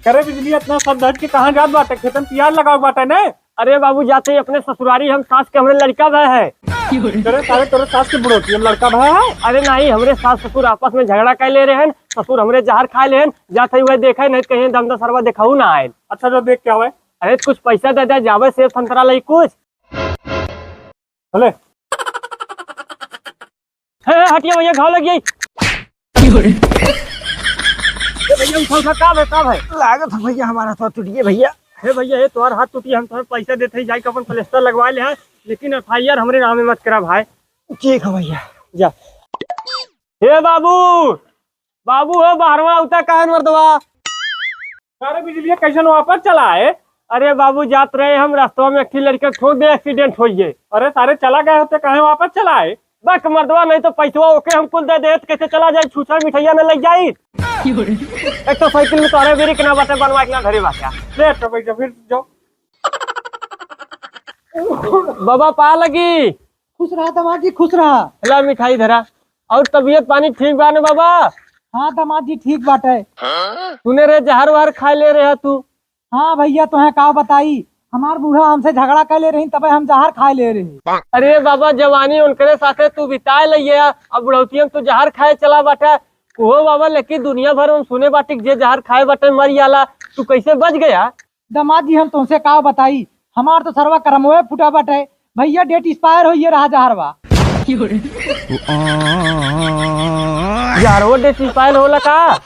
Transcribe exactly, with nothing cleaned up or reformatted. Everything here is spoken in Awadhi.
करे बिजली, इतना सज धज के कहाँ जात बाटे? खेतन पियाज लगावे बाटे ने? अरे बाबू, जात ही अपने ससुरारी, हम सास के हमरे लड़का भय है। करे सारे, तोरे सास के बुढ़ौती हम लड़का भय है? अरे नहीं, हमरे सास ससुर आपस में झगड़ा कर ले रहे हैं, ससुर हमरे जहर खाए ले हैं, जात ही वह देखे नहीं कहीं दम दसरवा देखाऊ ना आए। अच्छा, जो देख के आवे। अरे कुछ पैसा दे दे, जावे सेब संतरा लई कुछ। चले। हे, हे, हटिया भैया, घाव लग गई। ए भैया, उठा, उठा, का भय, का भय? लागत है भैया, हमारा तो टूटिए भैया। हे भैया, हे तोहार हाथ टूटी, हम तोहार पैसा देते ही जाके अपन प्लास्टर लगवा ले हैं, लेकिन एफ आई आर हमरे नाम में मत करा भाई। ठीक है भैया। जा। हे बाबू, बाबू हो, बाहरवा उता काहे मर्दवा? अरे बिजलिया, कैसन वापस चला है? अरे बाबू, जात रहे हम, रास्ता में एक ठे लड़का ठोक दे, एक्सीडेंट हो गए। अरे सारे चला गए होते, काहे वापस चला है? बक मर्दवा, नहीं तो पैसवा ओके हम कुल दे देत, कैसे चला जाए? छूछा मिठाइया न लग जाई। एक तो साइकिल में तोहरे ब्रेक ना बाटे, बनवा के ना धरे बाटे। ले तो भैया, फिर जाओ। बाबा पा लगी। खुश रहा दामाद जी, खुश रहा। ला मिठाई धरा। और तबीयत पानी ठीक बा न बाबा? हाँ दामाद जी, ठीक बाटे। तूने रे जहर वहर खाए ले रहे तू? हाँ भैया, तोहे का बताई, हमार बूढ़ा हमसे झगड़ा कर ले रही, तबे हम जहर खाए ले रही। अरे बाबा, जवानी उनकरे साथे तू बिताए लइए, अब बुढ़ौतिया में तू जहर खाए चला बाटे। ओहो बाबा, लेकिन दुनिया भर में सुने बाटी कि जे जहर खाए बाटे मर जाला, तू कैसे बच गया? दामाद जी, हम तुमसे का बताई, हमार तो सरवा करमवे फूटा बाटे। भैया, डेट एक्सपायर होइए रहा जहरवा। जहरवा डेट एक्सपायर होला का?